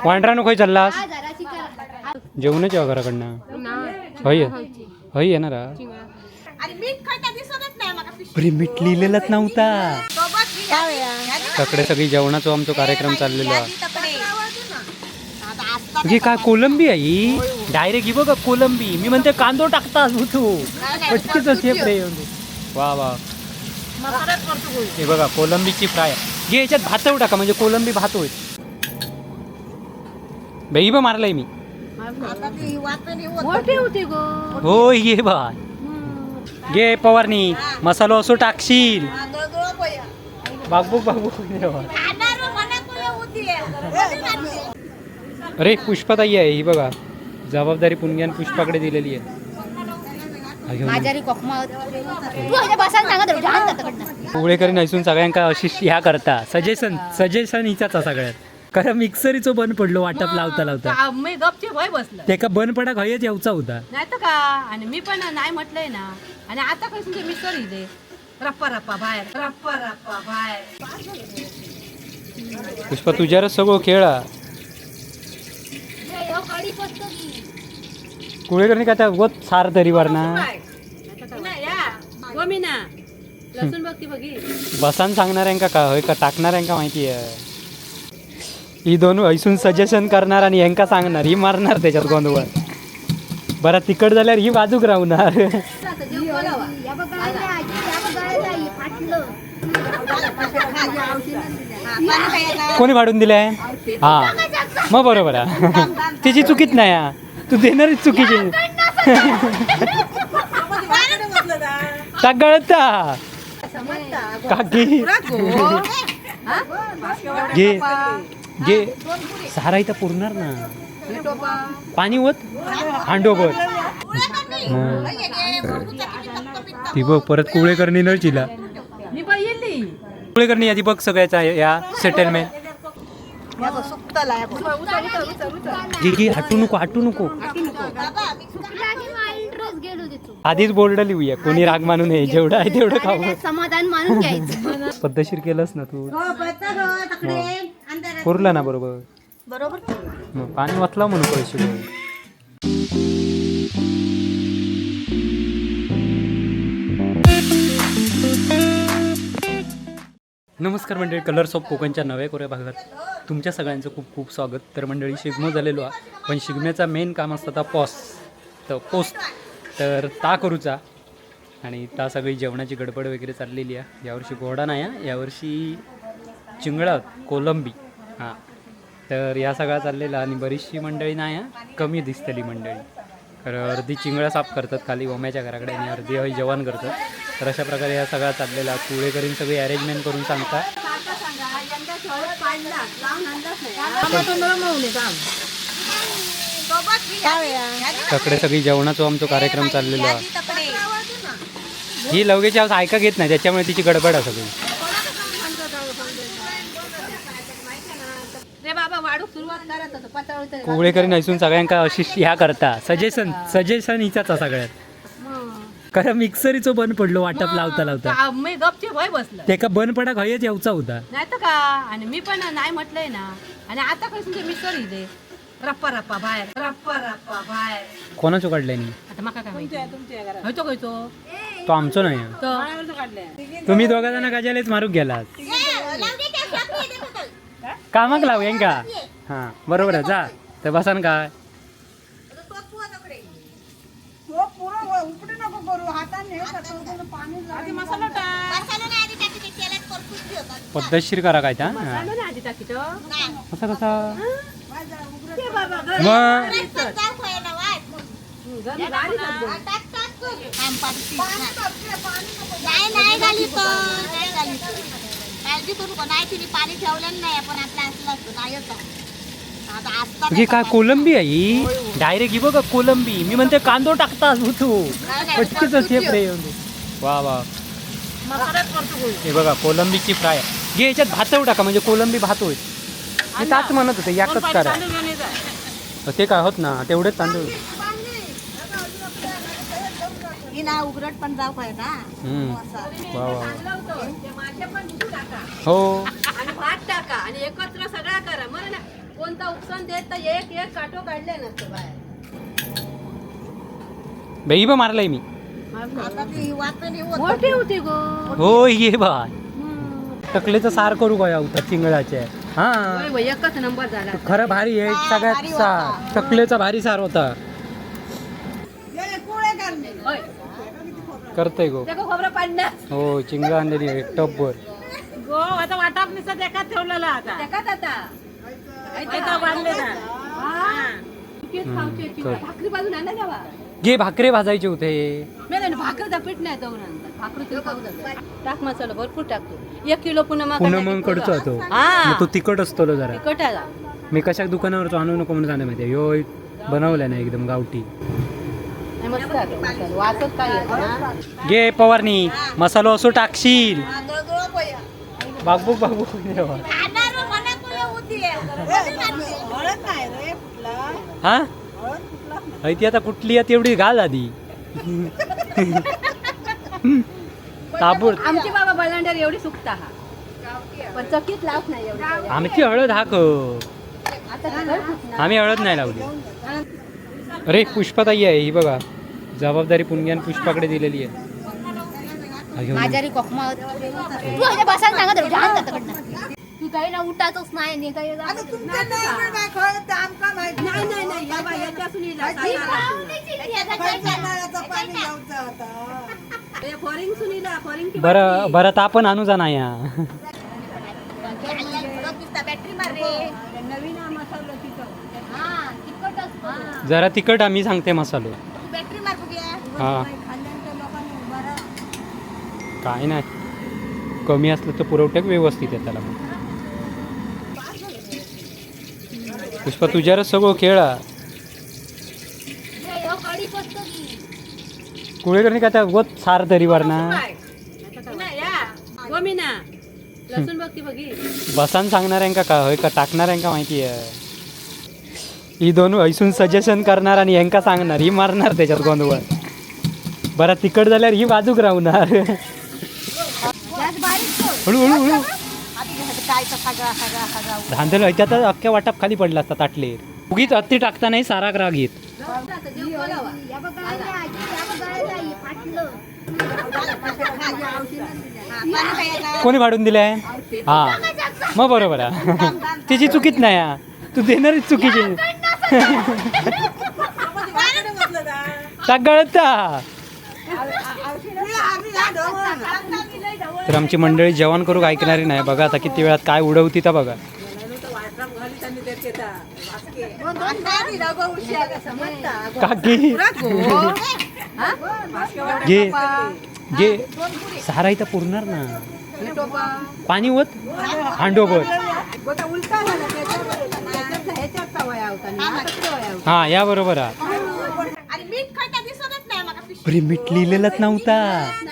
वांढरा नको चाललास जेवणच या घराकडनं. हय हय येणार हा? अरे मीठ लिहिलेलंच नव्हता. तकडे सगळी जेवणाचा आमचा कार्यक्रम चाललेला. ही काय कोलंबी आहे ही? डायरेक्ट ही बघा कोलंबी. मी म्हणते कांदो टाकता तू पटकीच असे. वा वा. हे बघा कोलंबीची फ्राय. घे याच्यात भात टाका म्हणजे कोलंबी भात होईल. बाई बा मारलाय मी. मोठी होती गो. हो ये बा घे पवारनी मसालो असो टाकशील. बागबुक बागबुक. अरे पुष्पाताई आहे ही बघा. जबाबदारी पुणग्यान पुष्पाकडे दिलेली आहे. हा घेऊन ये. कोवळेकरी नसून सगळ्यांका अशी ह्या करता सजेशन सजेशन हिचाच सगळ्यात. कारण मिक्सरीचो बंद पडलो वाटप लावता लावता. मी गपचे भय बसलं. तेका बंद पडा हयच येवचा होता. नाही तर का. आणि मी पण नाही म्हटलंय ना. आणि आता कसं ते मिसळ इले रप्पा रप्पा बाहेर रप्पा रप्पा बाहेर. पुष्पा तुझ्यावरच सगळं खेळा. कुळेकरणी काय वत सार तरी वरना. हो मी ना लसूण बघती बघी. बसान सांगणाऱ्यांका का होय का टाकणाऱ्यांका माहिती आहे. ही दोन ऐसून सजेशन करणार आणि यांका सांगणार ही मारणार त्याच्यात गोंधळ. बरं तिकट झाल्यावर ही बाजूक राहणार. कोणी वाढून दिलंय? हा मग बरोबर आहे. तिची चुकीत नाही हा. तू देणारच चुकीची. टाक गळत काकी. घे घे सारा इथं पुरणार ना. पाणी होत हांडो बघ. ती बघ परत कुवळेकरणी न चिला. मी बघितली. कुवळेकरणी यादी बघ सगळ्याचा या सेटलमेंट. घे घे हटू नको हटू नको. आधीच बोर्ड लिहूया कोणी राग मानू नये. जेवढं आहे तेवढं खाऊ. समाधान मानून घ्यायचं. पद्धतशीर केलंस ना तू पुरलं ना बरोबर. बरोबर. मग पाणी वाचला म्हणून पैसे घेऊन. नमस्कार मंडळी, कलर्स ऑफ कोकणच्या नव्या कोऱ्या भागात तुमच्या सगळ्यांचं खूप खूप स्वागत. तर मंडळी शिगमो झालेलो आहे पण शिगम्याचा मेन काम असतं आता पॉस तर पोस्ट तर ता करूचा आणि ता सगळी जेवणाची गडबड वगैरे चाललेली आहे. यावर्षी घोडा नाही आहे, यावर्षी चिंगळा कोलंबी. हां तर या सगळा चाललेला आणि बरीचशी मंडळी नाही हा, कमी दिसतली मंडळी. तर अर्धी चिंगळा साफ करतात खाली ओम्याच्या घराकडे आणि अर्धी हय जेवण करतात. तर अशा प्रकारे या सगळा चाललेला कुळेकरीन सगळी अरेंजमेंट करून सांगता. तकडे सगळी जेवणाचा आमचा कार्यक्रम चाललेला. ही लवगेची आवाज ऐका घेत नाही त्याच्यामुळे तिची गडबड आहे सगळी. रे बाबा वाढू सुरुवात करत होतो पातळ. कुवळेकरी नसून सगळ्यांका अशी ह्या करता सजेशन सजेशन हिचाच सगळ्यात. कारण मिक्सरीचो बंद पडलो वाटप लावता लावता. मी गपचे भय बसलं. तेका बंद पडा हयच येवचा होता. नाही तर का. आणि मी पण नाही म्हटलंय ना. आणि आता कसं ते मिसळ इले रप्पा रप्पा बाहेर रप्पा रप्पा बाहेर. कोणाचो काढलाय नी? आता माका काय माहिती होतो खयचो. तो आमचो नाही हा. तर तुम्ही दोघा जण गजालेच मारूक गेलात. कामाक लावू का? हा बरोबर आहे जा तर बसान काय. पद्धतशीर करा काय त्या. मसालो ना आधी टाकीतो. कसा कसा मग नाही नाही झाली तर नाही झाली तर. काळजी करू नको. नाही तिने पाणी ठेवलं नाही आपण आपलं असलं असतं नाही होता. आता असता हे काय कोलंबी आहे ही? डायरेक्ट ही बघा कोलंबी. मी म्हणते कांदो टाकता तू पटकीच असे. वा वा. हे बघा कोलंबीची फ्राय. घे याच्यात भात टाका म्हणजे कोलंबी भात होईल. मी ताच म्हणत होते याकच करा. ते काय होत ना तेवढेच तांदूळ. ही ना उघडट पण जाऊ पाहिजे ना. हम्म. वा वा. ते मासे पण धुवून टाका हो आणि भात टाका आणि एकत्र सगळा करा. मग ना कोणता उपसन देत तर एक एक काटो काढले नसतो बाहेर. बेई बा मारलाय मी. आता ती वाचन होत. मोठी होती गो. हो ये बा, टकलेचं सार करू काय होता चिंगळाचे. हा. होय होय, एकच नंबर झाला. खरं भारी आहे सगळ्यात भारी सार टकलेचा, भारी सार होता. होय. करतय गो. त्याको खोबरं 50. हो, चिंगळं आणलेली एक टपभर. गो आता वाटाप निसा त्याकाच ठेवलेला आता. त्याकाच आता आता बांधले ना. तेच खावचे चिंगळं. कर. भाकरी बाजून आणा जावा. घे, भाकरे भाजायचे होते. मेलं ना, भाकरीचा पीठ नाही दवरून आणतात. भाकरी तरी खाऊ जातात. टाक मसाला भरपूर टाकतो, 1 किलो पुन्हा मग. पुन्हा मग कडचो तो. हा. मग तो तिखट असतो लो जरा. तिखट आला. मी कशा दुकानावर आणू नको म्हणून सांगते माहिती यो बनवलं ना एकदम गावठी. नाही, मस्त आलं मसाला. वासच काय येत ना. घे पवारनी, मसालो असो टाकशील. बागबुक बागबुक देवा. हा अय, ती आता कुठली आहे तेवढी घाल आधी ताबूड. आमची बाबा बलांडर एवढी सुकता हा, पण चकीत लावत नाही एवढी. आमची हळद हाक. आता घर फुटणार. आम्ही हळद नाही लावली. अरे पुष्पाताई आहे ही बघा, जबाबदारी पुणग्यान पुष्पाकडे दिलेली आहे. हा, घेऊन ये. माझ्यारी कोकमा तू ह्याच्या बसायला सांगत होती, जाण जातं. तू काही ना उठायचंच नाही आणि काही नाही नाही नाही, या बाई, याच्यासून हिला हे फॉरेन सुनीला फॉरेन. बरं बरं, तापण आणू जा ना या. बॅटरी मार रे. नवीन मसाला तिथं. हा, तिखट असतो. जरा तिखट आम्ही सांगते मसालो. बॅटरी मार बघूया. हा, काय नाही, कमी असलं तर पुरवठ्याक व्यवस्थित आहे त्याला. मग पुष्पा तुझ्यावरच सगळं खेळा. कुळेकरणी काय त्या वत सार तरी वर ना. हो मी ना लसूण बघ ती बघी. बसान सांगणाऱ्यांका का होय का टाकणाऱ्यांका माहिती आहे. ही दोन ऐसून सजेशन करणार आणि यांका सांगणार, ही मारणार त्याच्यात गोंधळ. बरं तिकट झाल्यावर ही बाजूक राहणार. हळू हळू हळू. धांदल ह्याच्यात अख्ख्या वाटाप खाली पडला असता ताटलेर. उगीच अत्ती टाकता नाही साराक राग येत. कोणी भाडून दिलंय? हा मग बरोबर आहे, तिची चुकीत नाही हा. तू देणारच चुकीची टाक गळत. तर आमची मंडळी जेवण करू ऐकणारी नाही. बघा आता किती वेळात काय उडवती तर बघा. काकी घे घे, सारा इथं पुरणार ना. पाणी होत हांडोभर. हा या बरोबर हा. आणि मीठ खायला दिसतच नाही माका पिशवी. अरे मीठ लिहिलेलंच नव्हता.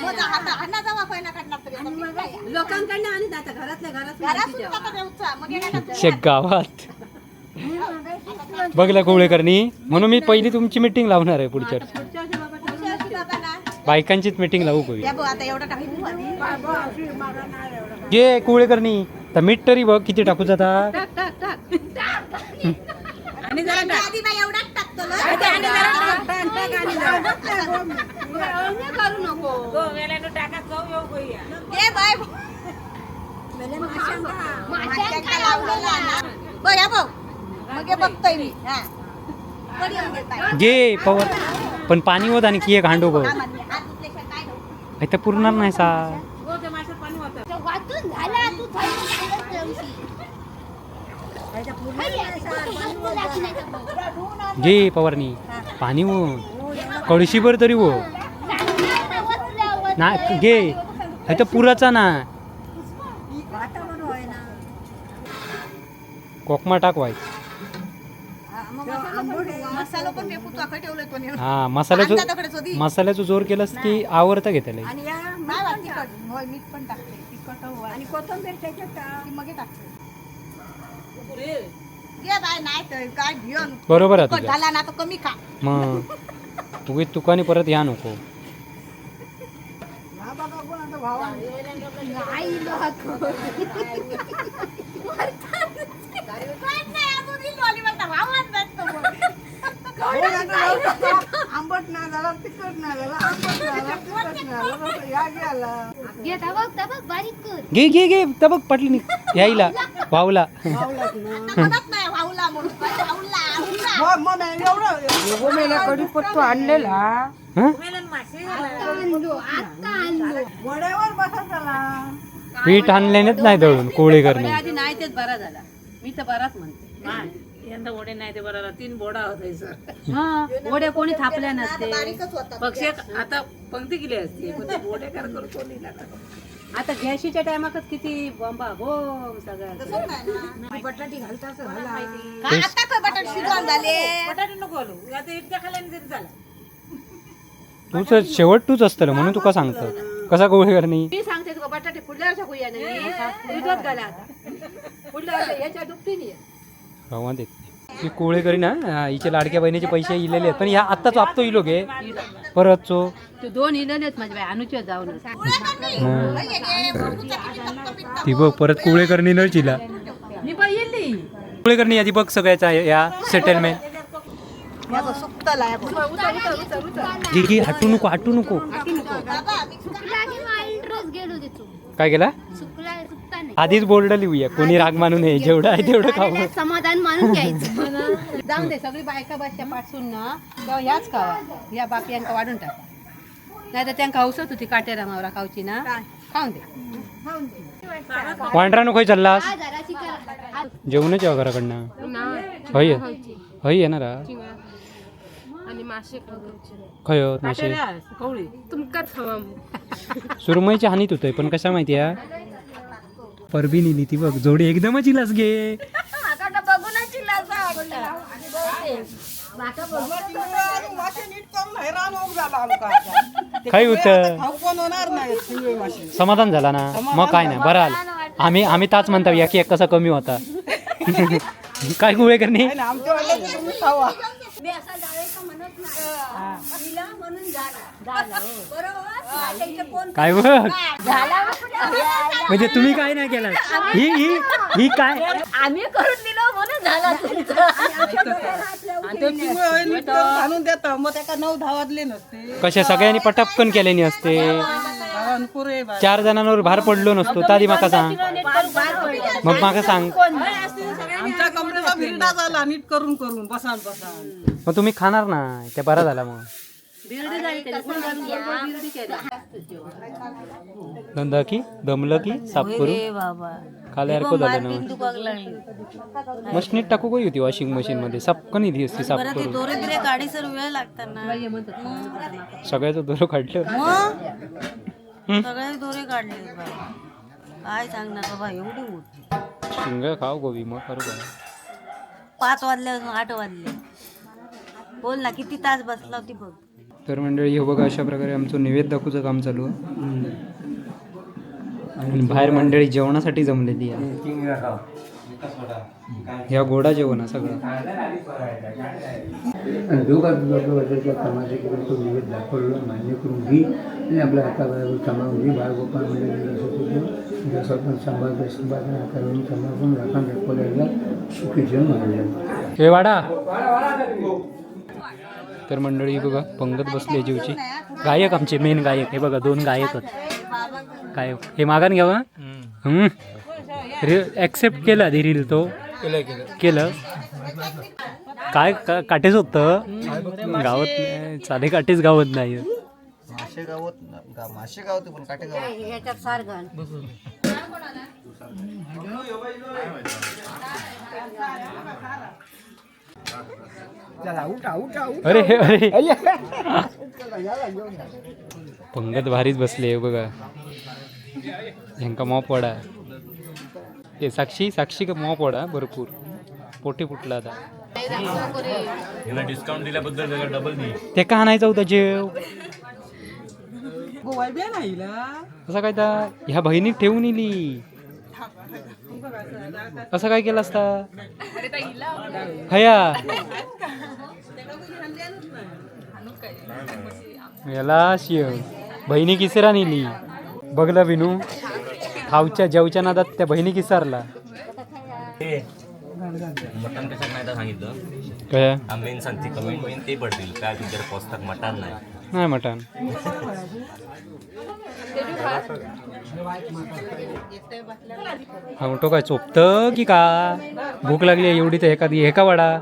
मग आता अन्ना जावा पहिला काढणार तरी आता मीठ काय आहे? लोकांकडनं आणि आता घरातल्या घरात. घरात सुद्धा आता देऊचा, मग येणार ना. शेगावात बघला कोवळेकरणी, म्हणून मी पहिली तुमची मीटिंग लावणार आहे पुढच्या वर्षी. पुढच्या वर्षी बाबा पुढच्या वर्षी बाबा ना. बायकांचीच मीटिंग लावू कवी. या बघ आता एवढं टाकू आधी. घे कुवळेकरणी, तर मीठ तरी बघ किती टाकू जाता. टाक टाक टाक. आणि जरा मी आधी बाई एवढाच टाकतो ना. अळणी करू नको. गो मेल्यानं टाका चव येऊ गोया. ए बाय. माशांका लावलेला ना. बघ या बघ. मग हे बघतोय मी. हा. पडी येऊन दे बाई. घे पवर, पण पाणी होत आणि की एक हांडो बघ. हा म्हणते, हात धुतल्याशिवाय काय होऊ? इथं पुरणार नाही सा. गो त्या माशात पाणी होतं. वाचून झाला तू. घे पवारनी पाणी हो, कळशीभर तरी हो ना. घे, इथं पुराचा ना कोकमा टाकवायच. मसालो पण फेकू तू ठेवलोय तो नेऊन. हा मसाल्याचं अंदाजाकडेच होती. मसाल्याचं जोर केलंस की आवडतं घेतलं. आणि या नाही बा, तिखट होय, मीठ पण टाकते तिखट हो. आणि कोथिंबीर त्याच्यात ती मगे टाकते. घे बाय, नाही तर काय घेऊन बरोबर आहे तिखट तुझं. झाला ना तर कमी खा. मग उगीच तुकानी परत या नको. नाही. आंबट नाही झाला, तिखट नाही झाला, आंबट झाला, तिखट नाही झाला, या गेला. घे बघ बघ बारीक कर. घे घे घे, तर बघ पटली यायला वावला. म्हणत नाही वाहुला म्हणून, वाहुला वाहुला. मग मग एवढं कढीपत्तो आणलेला. हं? आता आणलो. वड्यावर बसा त्याला. पीठ आणल्यानेच नाही दळून कोळी करणे. आधी नाही तेच बरा झाला, मी तर बराच म्हणते. यंदा वडे नाही ते बरं, तीन बोडा होते सर. हा, वड्या कोणी थापल्या नसते. बारीकच होता. पक्षी आता पंक्ती गेली असती, पण ते बोडे कर करू कोणी नाही. आता गॅशीच्या टायमाकच किती बॉम्बा बोंब सगळ्या. तसंच नाही ना. का आता काय बटाटे शिजवून झाले? बटाटे नको घालू आता, इतक्या खाल्याने तरी झाला. तूच शेवट तूच असतं म्हणून तुका सांगतो कसा गोळी करणे. मी सांगते तुका, बटाटे पुढल्या वर्षा कुया नाही विकत घाला. आता पुढल्या वर्षा ह्याच्या दुपटीने ये. रवा देत ती कोळे करी ना. हिचे लाडक्या बहिणीचे पैसे इलेले आहेत, पण ह्या आत्ताच वापतो इलो गे परत चो. तू दोन इलेलेच माझ्या बाई अनुच्या जाऊन. ती बघ परत कोळे करणी न चिला. मी पण इल्ली. कोळे करणी आधी बघ सगळ्याचा या सेटलमेंट. सुकतला. घे घे, हटू नको, हटू नको. बाबा मी सुकला की माल गेलो देतो. काय केला? सुकला, सुकता नाही. आधीच बोर्ड लिहूया, कोणी राग मानू नये, जेवढं आहे तेवढं खाऊ. समाधान मानून घ्यायचं. जाऊन दे, सगळी बायका बसच्या पाठसून ना तेव्हा ह्याच खावा, या बाप यांका वाढून टाका, नाही तर त्यांका हौसत होती काटेरा मावरा खावची ना. खाऊन दे. वांढरा नको चाललास? हा, जराशी कर. जेवणच या घराकडनं हय हय येणार हा? खय हो, मासे. कवळी. सुरमईची हानीत होतोय, पण कशा माहिती आहे परबी नेली ती बघ जोडी एकदमच इलास गे. मासे नीट करून हैराण होऊन झाला आमका आता. काय होतं? खाऊ कोण होणार नाही पिवळे मासे. समाधान झाला ना, मग काय नाही बरं आलं. आम्ही आम्ही ताच म्हणतो एक एक कसा कमी होता काय गुळे करणे. नाही ना, आमच्या वाट्याचं तुम्ही खावा. मी असा जायचं म्हणत नाही, तिला म्हणून झाला बरोबर त्यांच्या कोण काय बघ, म्हणजे तुम्ही काय नाही केलं, ही ही ही काय? आम्ही करून दिलं म्हणून झाला तुमचं. आणि ते पिवळे नीट करून घालून देता, मग त्याका 9-10 वाजले नसते. कशा सगळ्यांनी पटपकन केल्यानी असते. भावान पुरे बाय. चार जणांवर भार पडलो नसतो तादी माका सांग, मग माका सांग. आमच्या कमरेचा भिरडा झाला नीट करून करून बसान बसान. मग तुम्ही खाणार ना ते बरा झाला मग. बिर्डी झाली त्याची, कोण घालून बरोबर बिर्डी केली. धंदा की दमलं की साफ करू खाल्यासारखं झालं ना. मशीनीत टाकू गई होती वॉशिंग मशीन मध्ये सापकन इली असती साफ करून. दोरे बिरे काढी सर वेळ लागतात ना. सगळ्याचं दोरं काढलं. सगळे दोरे काढले बाई. काय सांगणार बाबा, एवढी मोठी. शिंग खाव गोबी मग करू काय. 5 वाजले, अजून 8 वाजले. बोल ना, किती तास बसला होती बघ. तर मंडळी हे बघा, अशा प्रकारे आमचं नैवेद्य दाखवूचं काम चालू आहे आणि बाहेर मंडळी जेवणासाठी जमलेली आहे. ह्या गोडा जेवण आहे सगळं. आणि जो काय तुझ्या कामाचे किंवा तो निवेद दाखवलेला मान्य करून घे आणि आपल्या हाताबरोबर सांभाळून घे. बाळगोपाळ म्हणजे जसं तुझं जसं आपण सांभाळतो सांभाळून हातावरून सांभाळून राखण दाखवलेला सुखी जीवन म्हणाले. हे वाडा. तर मंडळी बघा पंगत बसली जीवची. गायक आमचे मेन गायक हे बघा, दोन गायक आहेत. गायक हे मागान घ्यावा ऍक्सेप्ट केला रील तो केलं काय काटेच होतं गावत नाही, साधे काटेच गावत नाही. मासे गावत मासे गावते पण काटे गावत. ह्याच्यात सार घाल. अरे अरे, पंगत भारीच बसले बघा. ह्यांका मॉप वडा ते साक्षी साक्षी का मॉप वडा भरपूर पोटी फुटला आता. ते का आणायचं होतं जेव असं काय ता ह्या बहिणीत ठेवून इली, असं काय केलं असता हया याला शिव बहिणी किसरा नेली बघला विनू खावच्या जेवच्या नादात त्या बहिणी किसारला. मटण कशाक नाही तर सांगितलं. काय? मेन सांगते कमेंट, मेन ते पडतील काय तुमच्या पोचतात मटण नाही. नाही मटण. हा म्हणतो काय चोपतं की का भूक लागली आहे एवढी तर एखादी हे का वडा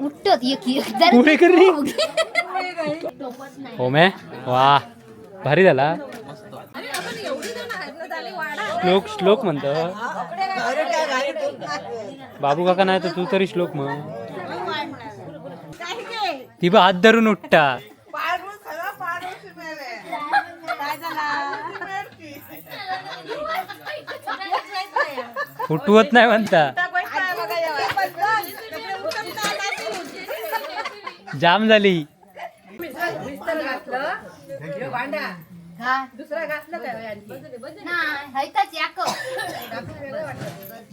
उठत एक एक जरा. पुढे कर रे. हो मे वा भारी झाला. श्लोक श्लोक म्हणतो बाबू काका, नाही तर तू तरी श्लोक म्हण. ती बा हात धरून उठता. उठवत नाही म्हणता, जाम झाली. नाही हैताच याक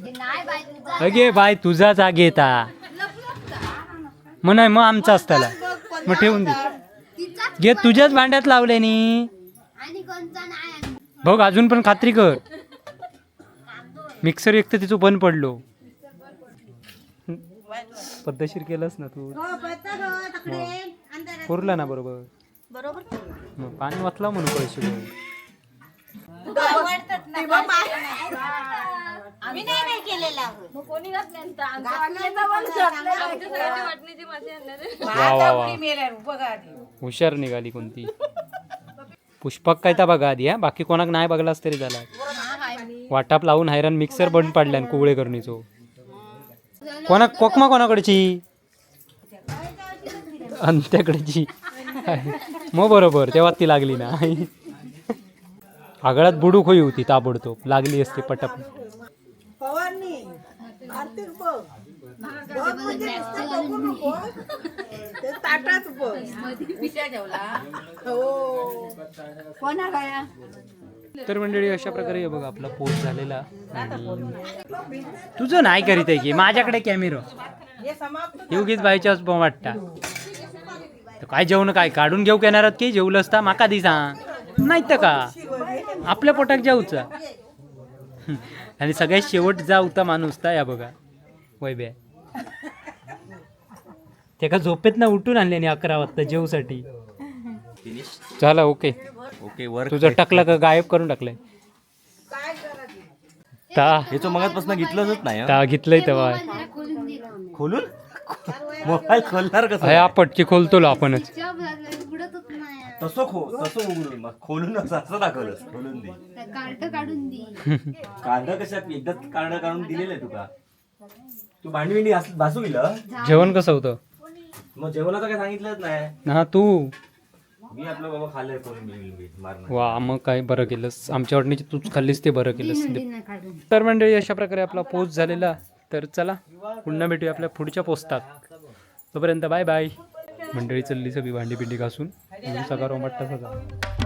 नाही बाई तुझा. अगे बाय तुझा जाग येता मग नाही मग आमचा असताला मग ठेवून दे. तिचाच. घे तुझ्याच भांड्यात लावले नी. आणि कोणचा नाही. बघ अजून पण खात्री कर. मिक्सर एक तर तिचं बंद पडलो. पद्धतशीर केलंस ना तू? कोरला ना बरोबर? बरोबर. मग पाणी वाचला म्हणून पैसे. मी नाही नाही केलेला. वा वा वा, हुशार निघाली कोणती पुष्पक काय तर बघा आधी. हा बाकी कोणाक नाही बघलास तरी झाला. वाटाप लावून हैराण मिक्सर बंद पाडल्यान कुवळे करणीचो. कोणाक कोकमा कोणाकडची अंत्याकडची मग बरोबर तेव्हा ती लागली ना. आगळात बुडूक होई होती ताबडतोब लागली असती पटापट. फवारणी कार्तिक बघ बघ म्हणजे नुसतं बघू नको, ते ताटाच बघ. हो. तर मंडळी अशा प्रकारे हे बघा आपला पोस्ट झालेला. आणि तुझं नाही करीत आहे की माझ्याकडे कॅमेरा योगीच बायच्याच बॉ वाटता. तर काय जेवण काय काढून घेऊ येणार की जेवलं असता माका दिसा नाही तर का आपल्या पोटाक जेवचा. आणि सगळ्यात शेवट जा होता माणूस ता या बघा वैभ्या त्याका झोपेत ना उठून आणले आणि 11 वाजता जेवसाठी. झालं ओके. ओके वर. तुझं टाकलं का गायब करून टाकलंय ता? ह्याचं मगाचपासून घेतलंच नाही हं. ता घेतलंय तेव्हा. जरा खोलून दे. खोलून मोबाईल खोलणार कसं? हया पटकी खोलतो आपणच. उघडतच नाही. तसं खो तसं उघडून मग खोलून असं असं दाखवलंस खोलून दे. कार्ट काढून दे. कार्ड कशात एकदाच कार्ड काढून दिलेलं आहे तुका. तू भांडी बिंडी भासू गेलं. जेवण कसं होतं? मग जेवणाचं काय सांगितलंच नाही. ना तू. मी आपलं बाबा खाल्लंय कोण बिल मारणार. वा मग काय बरं केलंस आमच्या वाटणीची तूच खाल्लीस ते बरं केलंस. ना काढून. तर मंडळी अशा प्रकारे आपला पोस्ट झालेला. तर चला पुन्हा भेटूया आपल्या पुढच्या पोस्टात, तोपर्यंत बाय बाय. मंडळी चलली सगळी भांडी पिंडी घासून सगळा रोमाट तसाच.